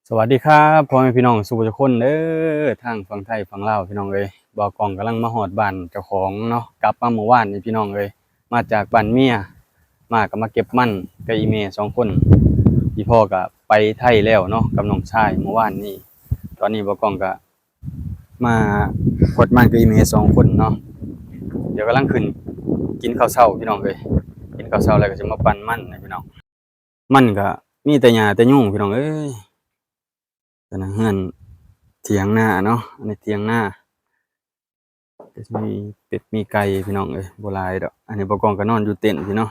ສະຫວັດດີຄັບ ພໍ່ແມ່ພີ່ນ້ອງສູ່ຜູ້ທຸກຄົນເດີ ທາງຝັ່ງໄທຝັ່ງລາວ ພີ່ນ້ອງເອີຍ. ບ່າວກ້ອງກຳລັງມາຮອດບ້ານເຈົ້າຂອງເນາະ ກັບມາມື້ວານນີ້ ພີ່ນ້ອງເອີຍ, ມາຈາກບ້ານເມຍມາ ກໍມາເກັບມັນກັບອີ່ແມ່ສອງຄົນ. ອີ່ພໍ່ກໍໄປໄທແລ້ວເນາະ ກັບນ້ອງຊາຍມື້ວານນີ້. ຕອນນີ້ບ່າວກ້ອງກໍມາຂວດມັນກັບອີ່ແມ່ສອງຄົນເນາະ. ດຽວກຳລັງຂຶ້ນກິນເຂົ້າເຊົ້າ ພີ່ນ້ອງເອີຍ, ກິນເຂົ້າເຊົ້າແລ້ວກໍຈະມາປັ່ນມັນໃຫ້ພີ່ນ້ອງ. ມັນກະມີແຕ່ຫຍ້າແຕ່ຍຸງ ພີ່ນ້ອງເອີຍ. ອັນນັ້ນເຮືອນ ຖຽງນາເນາະ, ອັນນີ້ຖຽງນາ ກໍຊິມີເປັດມີໄກ່ ພີ່ນ້ອງເອີຍ, ບໍ່ຫຼາຍດອກ. ອັນນີ້ບ່າວກ້ອງກໍນອນຢູ່ເຕັນພີ້ເນາະ,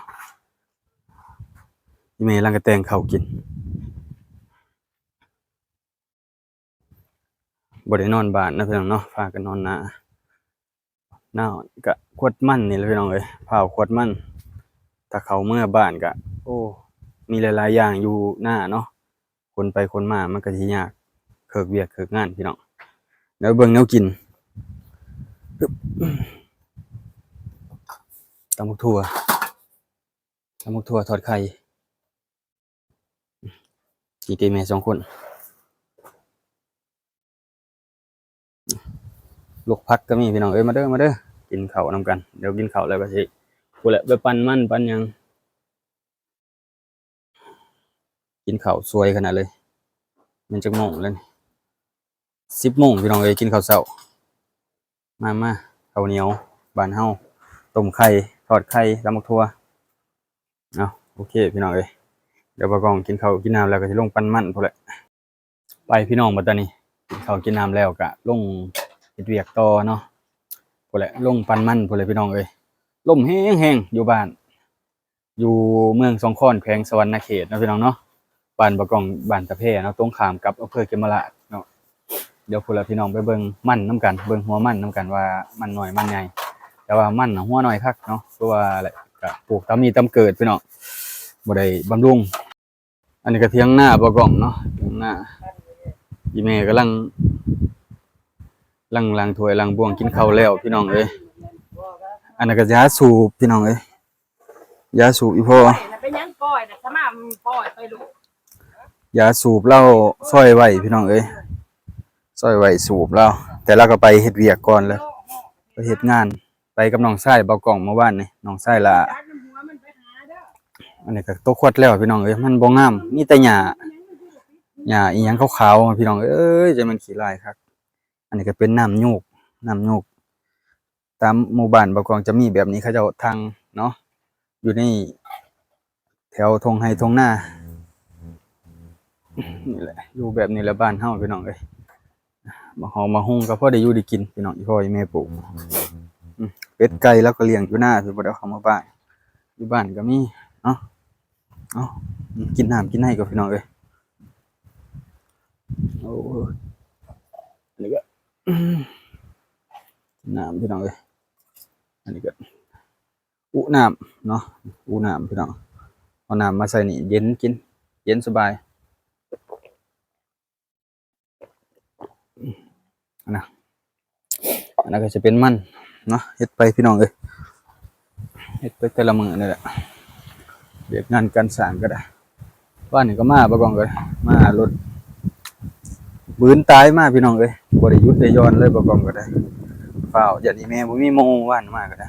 ອີ່ແມ່ລາວກໍແຕ່ງເຂົ້າກິນ. ບໍ່ໄດ້ນອນບ້ານເນາະ ພີ່ນ້ອງເນາະ, ພາກັນນອນນາ. ນາກະຂວດມັນນີ້ແຫຼະ ພີ່ນ້ອງເອີຍ, ພ້າວຂວດມັນ. ຖ້າເຂົ້າເມືອບ້ານກະ ໂອ້ ມີຫຼາຍໆຢ່າງຢູ່ນາເນາະ, ຄົນໄປຄົນມາມັນກະຊິຍາກ ເຄີກວຽກເຄີກງານ ພີ່ນ້ອງ. ແນວເບິ່ງແນວກິນ ຕຳບັກຖົ່ວ ຕຳບັກຖົ່ວທອດໄຂ່. ກິນກັບແມ່ສອງຄົນ. ລວກຜັກກໍມີ ພີ່ນ້ອງເອີຍ, ມາເດີ ມາເດີ ກິນເຂົ້ານຳກັນ. ດຽວກິນເຂົ້າແລ້ວກໍຊິ ພຸ້ນແຫຼະ ໄປປັ່ນມັນປັ່ນຫຍັງ. ກິນເຂົ້າສວຍຂະໜາດເລີຍ. ແມ່ນຈັກໂມງແລ້ວນີ້? ສິບໂມງ ພີ່ນ້ອງເອີຍ, ກິນເຂົ້າເຊົ້າ. ມາ ມາ ເຂົ້າໜຽວບ້ານເຮົາ, ຕົ້ມໄຂ່ ທອດໄຂ່ ຕຳບັກຖົ່ວ. ເອົາ ໂອເຄ ພີ່ນ້ອງເອີຍ, ດຽວບ່າວກ້ອງກິນເຂົ້າກິນນ້ຳແລ້ວກໍຊິລົງປັ່ນມັນພຸ້ນແຫຼະ. ໄປ ພີ່ນ້ອງ, ບັດຕານີ້ ກິນເຂົ້າກິນນ້ຳແລ້ວກະລົງເຮັດວຽກຕໍ່ເນາະ. ພຸ້ນແຫຼະ ລົງປັ່ນມັນພຸ້ນແຫຼະ ພີ່ນ້ອງເອີຍ. ລົມແຮງໆ ຢູ່ບ້ານ ຢູ່ເມືອງສອງຄອນ ແຂວງສະຫວັນນະເຂດເນາະ ພີ່ນ້ອງເນາະ. ບ້ານບ່າວກ້ອງ ບ້ານຕາແພເນາະ, ຕົງຂ້າມກັບອຳເພີເຂມມະລາດເນາະ. ດຽວພຸ້ນລະ ພີ່ນ້ອງ ໄປເບິ່ງມັນນຳກັນ, ເບິ່ງຫົວມັນນຳກັນວ່າມັນນ້ອຍມັນໃຫຍ່. ແຕ່ວ່າມັນນະຫົວນ້ອຍຄັກເນາະ, ຄືວ່າແຫຼະ ກະປູກຕາມມີຕາມເກີດ ພີ່ນ້ອງ, ບໍ່ໄດ້ບຳລຸງ. ອັນນີ້ກໍຖຽງນາບ່າວກ້ອງເນາະ, ຖຽງນາ. ອີ່ແມ່ກຳລັງ ລ້າງ ລ້າງຖ້ວຍລ້າງບ່ວງ, ກິນເຂົ້າແລ້ວ ພີ່ນ້ອງເອີຍ. ອັນນັ້ນກໍຢາສູບ ພີ່ນ້ອງເອີຍ, ຢາສູບອີ່ພໍ່. ເປັນຫຍັງກ້ອຍນະ ສະມາມ ປ້ອຍໄປລູກ. ຢາສູບລາວຊອຍໄວ້ ພີ່ນ້ອງເອີຍ, ຊອຍໄວ້ສູບລາວ. ແຕ່ລາວກໍໄປເຮັດວຽກກ່ອນແລ້ວ, ໄປເຮັດງານ. ໄປກັບນ້ອງຊາຍບ່າວກ້ອງເມື່ອວານນີ້, ນ້ອງຊາຍຫຼ້າ. ອັນນີ້ກໍຕົກຂວດແລ້ວ ພີ່ນ້ອງເອີຍ, ມັນບໍ່ງາມ, ມີແຕ່ຫຍ້າ ຫຍ້າອີ່ຫຍັງຂາວໆ ພີ່ນ້ອງເອີຍ, ຈັ່ງແມ່ນຂີ້ລ້າຍຄັກ. ອັນນີ້ກໍເປັນນ້ຳໂຍກ ນ້ຳໂຍກ. ຕາມໝູ່ບ້ານບ່າວກ້ອງຈະມີແບບນີ້, ເຂົາເຈົ້າຖັງເນາະ ຢູ່ໃນແຖວທົ່ງໄຮ່ທົ່ງນາ. ນີ້ແຫຼະ ຢູ່ແບບນີ້ແຫຼະບ້ານເຮົາ ພີ່ນ້ອງເອີຍ. ໝາກຫອກໝາກຫຸ່ງກໍພໍໄດ້ຢູ່ໄດ້ກິນ ພີ່ນ້ອງ, ອີ່ພໍ່ອີ່ແມ່ປູກ. ອືມ ເປັດໄກ່ລາວກໍລ້ຽງຢູ່ນາ, ບໍ່ໄດ້ເອົາເຂົ້າມາບ້ານ. ຢູ່ບ້ານກໍມີເນາະ. ເອົາ ກິນນ້ຳກິນໃນກ່ອນ ພີ່ນ້ອງເອີຍ. ໂອ້ ອັນນີ້ກໍ ນ້ຳ ພີ່ນ້ອງເອີຍ. ອັນນີ້ກໍອຸນ້ຳເນາະ, ອຸນ້ຳ ພີ່ນ້ອງ. ເອົານ້ຳມາໃສ່ນີ້ ເຢັນກິນ ເຢັນສະບາຍ. ອັນນະ ອັນນັ້ນກໍຈະເປັນມັນເນາະ, ເຮັດໄປ ພີ່ນ້ອງເອີຍ, ເຮັດໄປແຕ່ລະມື້ນີ້ແຫຼະ. ວຽກງານການສ້າງກໍໄດ້. ວານນີ້ກໍມາ ບ່າວກ້ອງກໍໄດ້ ມາລົດບືນຕາຍມາ ພີ່ນ້ອງເອີຍ, ບໍ່ໄດ້ຢຸດໄດ້ຢ່ອນເລີຍ ບ່າວກ້ອງກໍໄດ້. ຟ້າວ ຢ້ານອີ່ແມ່ບໍ່ມີໂມງ ວານມາກໍໄດ້.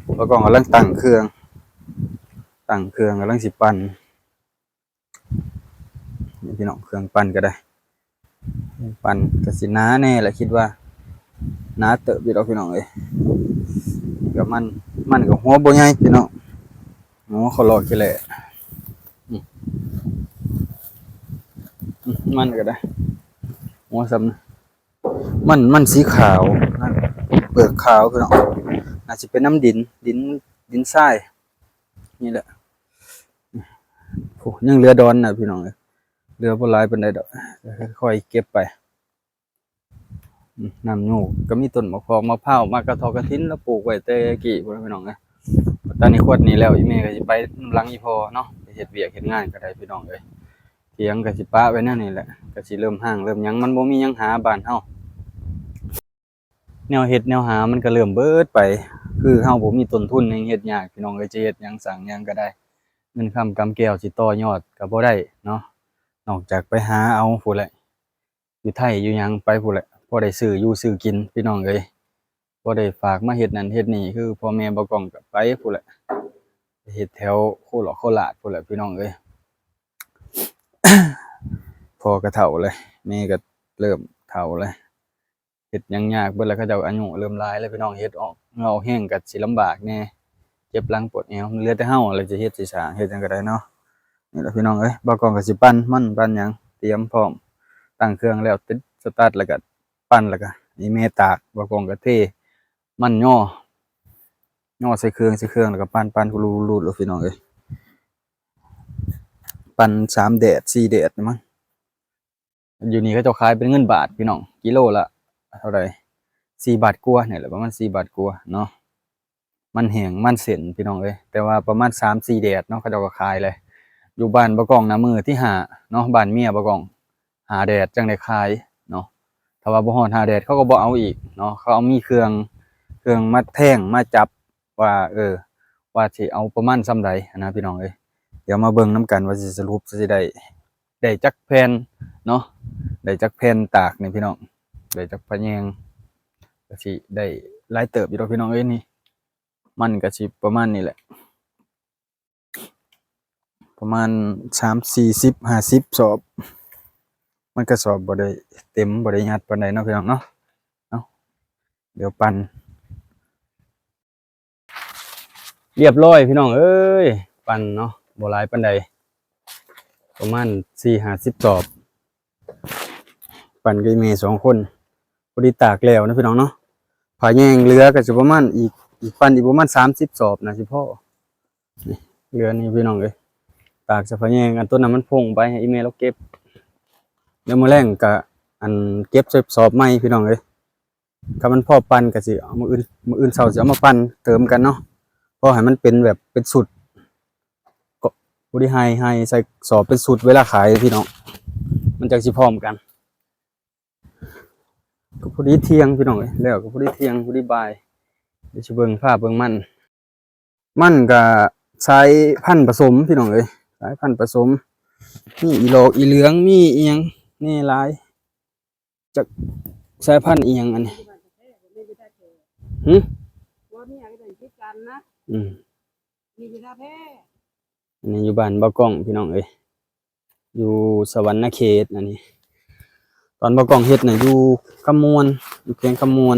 ບ່າວກ້ອງກຳລັງຕັ້ງເຄື່ອງ ຕັ້ງເຄື່ອງ ກຳລັງຊິປັ່ນ. ນີ້ ພີ່ນ້ອງ, ເຄື່ອງປັ່ນກໍໄດ້ ເຄື່ອງປັ່ນກໍຊິໜາແດ່ແຫຼະ ຄິດວ່າໜາເຕີບຢູ່ດອກ ພີ່ນ້ອງເອີຍ. ກໍມັນ ມັນກໍຫົວບໍ່ໃຫຍ່ ພີ່ນ້ອງ, ຫົວເຂົາຫຼອກຂີ້ແຫຼ້. ອືມ ອືມ ມັນກໍໄດ້ ຫົວສ່ຳ ມັນ ມັນສີຂາວ ນັ້ນ ເປືອກຂາວ ພີ່ນ້ອງ, ອາດຊິເປັນນ້ຳດິນ ດິນ ດິນຊາຍນີ້ແຫຼະ. ໂອ້ ຍັງເຫຼືອດອນນະ ພີ່ນ້ອງເອີຍ, ເຫຼືອບໍ່ຫຼາຍປານໃດດອກ, ຄ່ອຍເກັບໄປ. ອືມ ນ້ຳໂຍກ ກໍມີຕົ້ນໝາກພອກໝາກພ້າວ ໝາກກະເທົາະກະຖິນ ລາວປູກໄວ້ແຕ່ກີ້ພຸ້ນ ພີ່ນ້ອງເອີຍ. ຕອນນີ້ຂວດນີ້ແລ້ວ ອີ່ແມ່ກໍຊິໄປນຳຫຼັງອີ່ພໍ່ເນາະ, ໄປເຮັດວຽກເຮັດງານກໍໄດ້ ພີ່ນ້ອງເອີຍ. ຖຽງກໍຊິປະໄວ້ແນວນີ້ແຫຼະ, ກໍຊິເລີ່ມຮ້າງເລີ່ມຫຍັງ, ມັນບໍ່ມີຫຍັງຫາບ້ານເຮົາ. ແນວເຮັດແນວຫາມັນກໍເລີ່ມເບີດໄປ, ຄືເຮົາບໍ່ມີຕົ້ນທຶນ ແຮ່ງເຮັດຍາກ ພີ່ນ້ອງເອີຍ, ຈະເຮັດຫຍັງສ້າງຫຍັງກໍໄດ້, ເງິນຄຳກຳແກ້ວຊິຕໍ່ຍອດກໍບໍ່ໄດ້ເນາະ. ນອກຈາກໄປຫາເອົາພຸ້ນແຫຼະ ຢູ່ໄທຢູ່ຫຍັງໄປພຸ້ນແຫຼະ ພໍໄດ້ຊື້ຢູ່ຊື້ກິນພີ່ນ້ອງເອີຍ ພໍໄດ້ຝາກມາເຮັດນັ້ນເຮັດນີ້ ຄືພໍ່ແມ່ບ່າວກ້ອງກໍໄປພຸ້ນແຫຼະ ເຮັດແຖວໂຄລາດໂຄລາດພຸ້ນແຫຼະພີ່ນ້ອງເອີຍ. ພໍ່ກໍເຖົ້າແລ້ວ ແມ່ກໍເລີ່ມເຖົ້າແລ້ວ ເຮັດຫຍັງຍາກເບິດແລ້ວ ເຂົາເຈົ້າອາຍຸເລີ່ມຫຼາຍແລ້ວພີ່ນ້ອງ ເຮັດອອກເຫື່ອອອກແຮງກໍຊິລຳບາກແດ່ ເຈັບຫຼັງປວດແອວ ເຫຼືອແຕ່ເຮົາແຫຼະຈະເຮັດຊິສ້າງເຮັດຫຍັງກໍໄດ້ເນາະ. ນີ້ແຫຼະພີ່ນ້ອງເອີຍ ບ່າວກ້ອງກໍຊິປັ່ນມັນປັ່ນຫຍັງ ຕຽມພ້ອມ ຕັ້ງເຄື່ອງແລ້ວ ຕິດສະຕາດ ແລ້ວກໍປັ່ນ ແລ້ວກໍນີ້ແມ່ຕາກ ບ່າວກ້ອງກໍເທມັນຍໍ ຍໍໃສ່ເຄື່ອງໃສ່ເຄື່ອງ ແລ້ວກໍປັ່ນໆ ຂູດໆ ໂລດພີ່ນ້ອງເອີຍ ປັ່ນສາມແດດສີ່ແດດນີ້ມັງ. ຢູ່ນີ້ເຂົາເຈົ້າຂາຍເປັນເງິນບາດພີ່ນ້ອງ ກິໂລລະເທົ່າໃດ ສີ່ບາດກວ່ານີ້ແຫຼະ ປະມານສີ່ບາດກວ່າເນາະ. ມັນແຫ້ງມັນເສັ້ນພີ່ນ້ອງເອີຍ ແຕ່ວ່າປະມານສາມສີ່ແດດເນາະ ເຂົາເຈົ້າກໍຂາຍແລ້ວ. ຢູ່ບ້ານບ່າວກ້ອງນະ ມື້ທີຫ້າເນາະ ບ້ານເມຍບ່າວກ້ອງ ຫ້າແດດຈັ່ງໄດ້ຂາຍເນາະ. ຖ້າວ່າບໍ່ຮອດຫ້າແດດ ເຂົາກໍບໍ່ເອົາອີກເນາະ ເຂົາເອົາມີເຄື່ອງ ເຄື່ອງມາແທງມາຈັບ ວ່າ ເອີ ວ່າຊິເອົາປະມານສ່ຳໃດຫັ້ນນະພີ່ນ້ອງເອີຍ. ດຽວມາເບິ່ງນຳກັນວ່າຊິສະຫຼຸບຊິໄດ້ ໄດ້ຈັກແຜ່ນເນາະ ໄດ້ຈັກແຜ່ນຕາກນີ້ພີ່ນ້ອງ ໄດ້ຈັກພະແຍງ ກໍຊິໄດ້ຫຼາຍເຕີບຢູ່ດອກພີ່ນ້ອງເອີຍ. ນີ້ມັນກໍຊິປະມານນີ້ແຫຼະ ປະມານສາມສີ່ສິບຫ້າສິບສອບ ມັນກະສອບບໍ່ໄດ້ເຕັມ ບໍ່ໄດ້ຍັດປານໃດເນາະພີ່ນ້ອງເນາະ. ເອົາ ດຽວປັ່ນ ລຽບຮ້ອຍພີ່ນ້ອງເອີຍ ປັ່ນເນາະ ບໍ່ຫຼາຍປານໃດ ປະມານສີ່ຫ້າສິບສອບ ປັ່ນກັບອີ່ແມ່ສອງຄົນ ພໍດີຕາກແລ້ວນະພີ່ນ້ອງເນາະ. ຜ້າແຍງເຫຼືອກໍຊິປະມານອີກ ອີກປັ່ນອີກປະມານສາມສິບສອບໜ້າຊິພໍ. ນີ້ເຫຼືອນີ້ພີ່ນ້ອງເອີຍ ຕາກໃສ່ຜ້າແຍງ ອັນໂຕນັ້ນມັນພົ່ງໄປ ໃຫ້ອີ່ແມ່ລາວເກັບ ແລ້ວມື້ແລງກໍ ອັນ ເກັບໃສ່ສອບໃໝ່ພີ່ນ້ອງເອີຍ. ຄັນມັນພໍປັ່ນກໍຊິເອົາມື້ອື່ນ ມື້ອື່ນເຊົ້າຊິເອົາມາປັ່ນເຕີມກັນເນາະ ພໍໃຫ້ມັນເປັນແບບເປັນຊຸດ ກໍພໍດີໃຫ້ ໃຫ້ໃສ່ສອບເປັນຊຸດ ເວລາຂາຍພີ່ນ້ອງ ມັນຈັ່ງຊິພ້ອມກັນ. ກໍພໍດີທ່ຽງພີ່ນ້ອງເອີຍ ແລ້ວກໍພໍດີທ່ຽງ ພໍດີບ່າຍ. ດຽວຊິເບິ່ງ ພາເບິ່ງມັນ ມັນກະສາຍພັນປະສົມພີ່ນ້ອງເອີຍ ສາຍພັນປະສົມ ມີອີຫຼອກອີເຫຼືອງ ມີອີ່ຫຍັງແດ່ຫຼາຍ ຈັກສາຍພັນອີ່ຫຍັງອັນນີ້ ຫຶ ອືມ ອັນນີ້ຢູ່ບ້ານບ່າວກ້ອງພີ່ນ້ອງເອີຍ ຢູ່ສະຫວັນນະເຂດ. ອັນນີ້ຕອນບ່າວກ້ອງເຮັດນະ ຢູ່ຄຳມ່ວນ ຢູ່ແຂວງຄຳມ່ວນ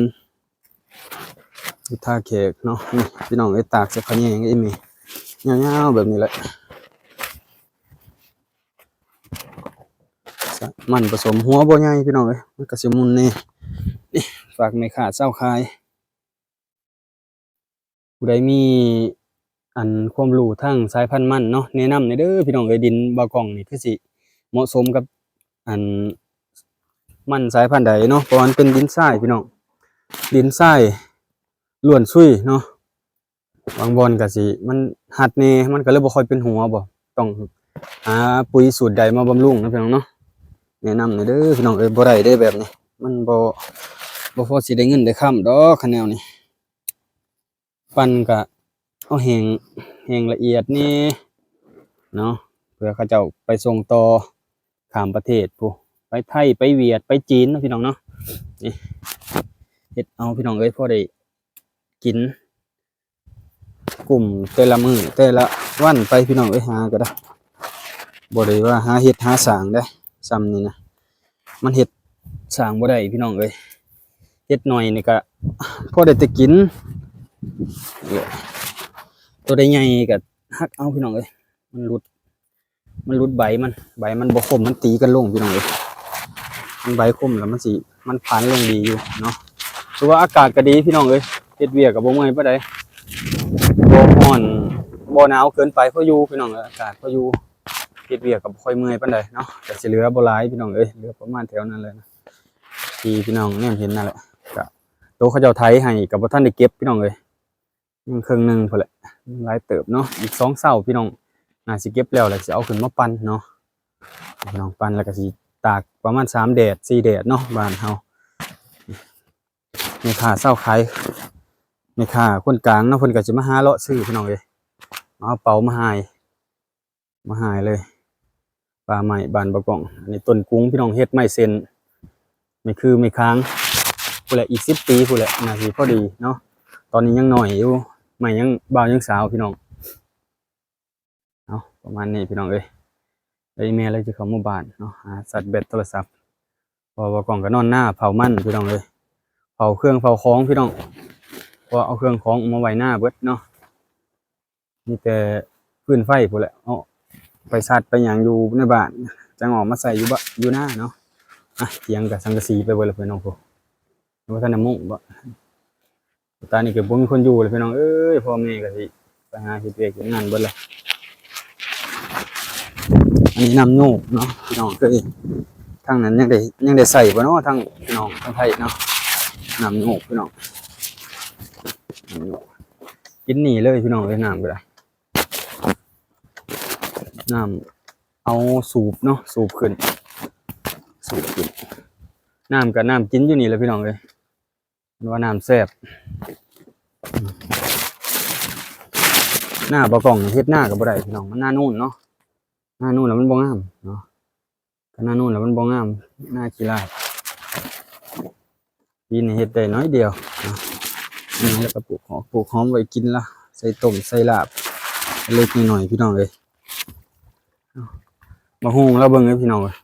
ຢູ່ທ່າແຂກເນາະ. ນີ້ພີ່ນ້ອງເອີຍ ຕາກໃສ່ຜ້າແຍງອີ່ແມ່ ຍາວໆແບບນີ້ແຫຼະ ມັນປະສົມ ຫົວບໍ່ໃຫຍ່ພີ່ນ້ອງເອີຍ ມັນກະຊິໝຸ່ນແດ່. ນີ້ ຝາກແມ່ຄ້າຊາວຂາຍ ຜູ້ໃດມີ ອັນ ຄວາມຮູ້ທາງສາຍພັນມັນເນາະ ແນະນຳແດ່ເດີພີ່ນ້ອງເອີຍ. ດິນບ່າວກ້ອງນີ້ຄືຊິເໝາະສົມກັບ ອັນ ມັນສາຍພັນໃດເນາະ ເພາະວ່າມັນເປັນດິນຊາຍພີ່ນ້ອງ ດິນຊາຍລ້ວນຊຸຍເນາະ. ບາງບ່ອນກໍຊິ ມັນຮັດແດ່ ມັນກໍເລີຍບໍ່ຄ່ອຍເປັນຫົວບໍ ຕ້ອງຫາປຸ໋ຍສູດໃດມາບຳລຸງນະພີ່ນ້ອງເນາະ. ແນະນຳແດ່ເດີພີ່ນ້ອງເອີຍ ບໍ່ໄດ້ເດ້ແບບນີ້ ມັນບໍ່ ບໍ່ພໍຊິໄດ້ເງິນໄດ້ຄຳດອກ ຄັນແນວນີ້. ປັ່ນກະເອົາແຫ້ງ ແຫ້ງລະອຽດແດ່ເນາະ ເພື່ອເຂົາເຈົ້າໄປສົ່ງຕໍ່ຂ້າມປະເທດພຸ້ນ ໄປໄທ ໄປຫວຽດ ໄປຈີນເນາະພີ່ນ້ອງເນາະ. ນີ້ ເຮັດເອົາພີ່ນ້ອງເອີຍ ພໍໄດ້ກິນ ກຸ້ມແຕ່ລະມື້ແຕ່ລະວັນໄປພີ່ນ້ອງເອີຍ. ຫາກໍໄດ້ ບໍ່ໄດ້ວ່າຫາເຮັດຫາສ້າງເດ້ ຊ່ຳນີ້ນະ ມັນເຮັດສ້າງບໍ່ໄດ້ພີ່ນ້ອງເອີຍ. ເຮັດໜ້ອຍນີ້ກະພໍໄດ້ແຕ່ກິນ ໂຕໃດໃຫຍ່ກະຫັກເອົາພີ່ນ້ອງເອີຍ ມັນຫຼຸດ ມັນຫຼຸດໃບມັນ ໃບມັນບໍ່ຄົມ ມັນຕີກັນລົງພີ່ນ້ອງເອີຍ. ມັນໃບຄົມແລ້ວມັນຊິ ມັນພັນລົງດີຢູ່ເນາະ. ຖືວ່າອາກາດກໍດີພີ່ນ້ອງເອີຍ ເຮັດວຽກກໍບໍ່ເມື່ອຍປານໃດ ບໍ່ຮ້ອນ ບໍ່ໜາວເກີນໄປ ພໍຢູ່ພີ່ນ້ອງເອີຍ ອາກາດພໍຢູ່ ເຮັດວຽກກໍບໍ່ຄ່ອຍເມື່ອຍປານໃດເນາະ. ກໍຊິເຫຼືອບໍ່ຫຼາຍພີ່ນ້ອງເອີຍ ເຫຼືອປະມານແຖວນັ້ນແຫຼະນະ ທີ່ພີ່ນ້ອງແນມເຫັນນັ້ນແຫຼະ. ກໍໂຕເຂົາເຈົ້າໄຖໃຫ້ກໍບໍ່ທັນໄດ້ເກັບພີ່ນ້ອງເອີຍ ຍັງເຄິ່ງໜຶ່ງພຸ້ນແຫຼະ ຫຼາຍເຕີບເນາະ. ອີກສອງເຊົ້າພີ່ນ້ອງ ໜ້າຊິເກັບແລ້ວ ແລ້ວຊິເອົາຂຶ້ນມາປັ່ນເນາະ ພີ່ນ້ອງ. ປັ່ນແລ້ວກໍຊິຕາກປະມານສາມແດດ ສີ່ແດດເນາະ ບ້ານເຮົາ. ແມ່ຄ້າຊາວຂາຍ ແມ່ຄ້າຄົນກາງເນາະ ເພິ່ນກໍຊິມາຫາເລາະຊື້ພີ່ນ້ອງເອີຍ ມາເອົາເປົາມາຫາຍ ມາຫາຍເລີຍ. ປ່າໄມ້ບ້ານບໍ່ກ້ອງ. ອັນນີ້ຕົ້ນກຸງພີ່ນ້ອງ ເຮັດໄມ້ເສັ້ນ ໄມ້ຄືໄມ້ຄາງ ພຸ້ນແຫຼະ ອີກສິບປີພຸ້ນແຫຼະ ໜ້າຊິພໍດີເນາະ. ຕອນນີ້ຍັງນ້ອຍຢູ່ ໄມ້ຍັງບ່າວຍັງສາວພີ່ນ້ອງ. ເອົາ ປະມານນີ້ພີ່ນ້ອງເອີຍ. ແລ້ວອີ່ແມ່ລາວຈະເຂົ້າມາບ້ານເນາະ ຫາຊາດແບັດໂທລະສັບ ເພາະວ່າບໍ່ກ້ອງກໍນອນນາເຝົ້າມັນພີ່ນ້ອງເອີຍ ເຝົ້າເຄື່ອງເຝົ້າຂອງພີ່ນ້ອງ ເພາະວ່າເອົາເຄື່ອງຂອງອອກມາໄວ້ນາເບິດເນາະ. ມີແຕ່ຟືນໄຟພຸ້ນແຫຼະ ເອົາໄປຊາດໄປຫຍັງຢູ່ໃນບ້ານ ຈັ່ງອອກມາໃຊ້ຢູ່ບະ ຢູ່ນາເນາະ. ອ່ະ ຖຽງກະສັງກະສີໄປເບິດແລ້ວພີ່ນ້ອງ ໂອ້ ບໍ່ທັນໄດ້ມຸງບໍ. ຕານີ້ກໍບໍ່ມີຄົນຢູ່ແລ້ວພີ່ນ້ອງເອີຍ ພໍ່ແມ່ກໍຊິໄປຫາເຮັດວຽກເຮັດງານເບິດແລ້ວ. ອັນນີ້ນ້ຳໂຍກເນາະພີ່ນ້ອງເອີຍ ທາງນັ້ນຍັງໄດ້ ຍັງໄດ້ໃຊ້ບໍ່ເນາະ ທາງພີ່ນ້ອງທາງໄທເນາະ. ນ້ຳໂຍກພີ່ນ້ອງ ນ້ຳໂຍກ ກິນນີ້ເລີຍພີ່ນ້ອງເອີຍ ນ້ຳກໍໄດ້ ນ້ຳເອົາສູບເນາະ ສູບຂຶ້ນ ສູບຂຶ້ນ. ນ້ຳກໍນ້ຳກິນຢູ່ນີ້ແຫຼະພີ່ນ້ອງເອີຍ ເພິ່ນວ່ານ້ຳແຊບ. ນາບໍ່ກ້ອງເຮັດນາກໍບໍ່ໄດ້ພີ່ນ້ອງ ມັນນານູນເນາະ ນານູນແລ້ວມັນບໍ່ງາມເນາະ ກໍນານູນແລ້ວມັນບໍ່ງາມ ນາຂີ້ລ້າຍ. ປີນີ້ເຮັດໄດ້ໜ້ອຍດຽວເນາະ ແລ້ວກໍປູກຫອມ ປູກຫອມໄວ້ກິນລະ ໃສ່ຕົ້ມໃສ່ລາບເລັກໆນ້ອຍໆ ພີ່ນ້ອງເອີຍ. ບັກຫຸ່ງລະເບິ່ງເອີຍ ພີ່ນ້ອງເອີຍ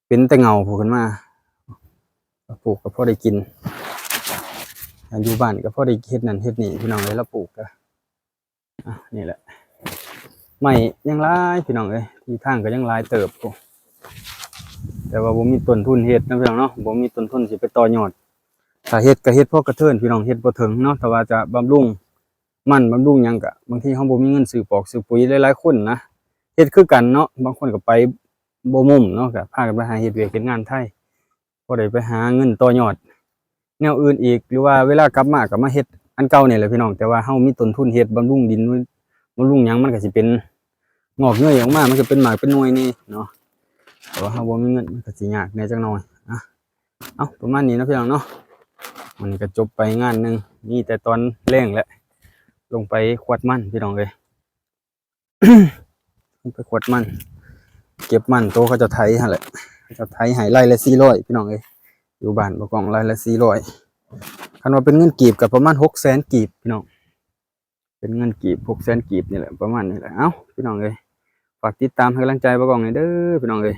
ເປັນແຕ່ເຫງົ້າພຸ້ນຂຶ້ນມາ ປູກກໍພໍໄດ້ກິນ ຢູ່ບ້ານກໍພໍໄດ້ເຮັດນັ້ນເຮັດນີ້ພີ່ນ້ອງເອີຍ ລະປູກກໍ ອ່ະ ນີ້ແຫຼະ ໄມ້ຍັງຫຼາຍພີ່ນ້ອງເອີຍ ທີ່ທາງກໍຍັງຫຼາຍເຕີບ ແຕ່ວ່າບໍ່ມີຕົ້ນທຶນເຮັດເນາະພີ່ນ້ອງເນາະ ບໍ່ມີຕົ້ນທຶນຊິໄປຕໍ່ຍອດ. ຖ້າເຮັດກໍເຮັດພໍກະເທີນພີ່ນ້ອງ ເຮັດບໍ່ເຖິງເນາະ ຖ້າວ່າຈະບຳລຸງມັນບຳລຸງຫຍັງ ກະບາງທີເຮົາບໍ່ມີເງິນຊື້ປອກຊື້ປຸຍ. ຫຼາຍໆຄົນນະເຮັດຄືກັນເນາະ ບາງຄົນກໍໄປບໍ່ໝົ່ມເນາະ ກໍພາກັນໄປຫາເຮັດວຽກເຮັດງານໄທ ພໍໄດ້ໄປຫາເງິນຕໍ່ຍອດແນວອື່ນອີກ ຫຼືວ່າເວລາກັບມາກໍມາເຮັດອັນເກົ່ານີ້ແຫຼະພີ່ນ້ອງ. ແຕ່ວ່າເຮົາມີຕົ້ນທຶນເຮັດບຳລຸງດິນ ບຳລຸງຫຍັງ ມັນກໍຊິເປັນງອກເງີຍອອກມາ ມັນກໍເປັນໝາກເປັນໜ່ວຍນີ້ເນາະ ແຕ່ວ່າເຮົາບໍ່ມີເງິນ ມັນກໍຊິຍາກແດ່ຈັກໜ່ອຍ. ອ່ະ ເອົາ ປະມານນີ້ເນາະພີ່ນ້ອງເນາະ ມື້ນີ້ກໍຈົບໄປງານໜຶ່ງ ມີແຕ່ຕອນແລງແຫຼະ ລົງໄປຂວັດມັນພີ່ນ້ອງເອີຍ. ໄປຂວັດມັນ ເກັບມັນໂຕເຂົາເຈົ້າໄຖຫັ້ນແຫຼະ ເຂົາເຈົ້າໄຖໃຫ້ໄລ່ລະສີ່ຮ້ອຍພີ່ນ້ອງເອີຍ ຢູ່ບ້ານບໍ່ກ້ອງໄລ່ລະສີ່ຮ້ອຍ. ຄັນວ່າເປັນເງິນກີບກໍປະມານຫົກແສນກີບພີ່ນ້ອງ ເປັນເງິນກີບຫົກແສນກີບນີ້ແຫຼະ ປະມານນີ້ແຫຼະ. ເອົ້າ ພີ່ນ້ອງເອີຍ ຝາກຕິດຕາມໃຫ້ກຳລັງໃຈບໍ່ກ້ອງແດ່ເດີພີ່ນ້ອງເອີຍ.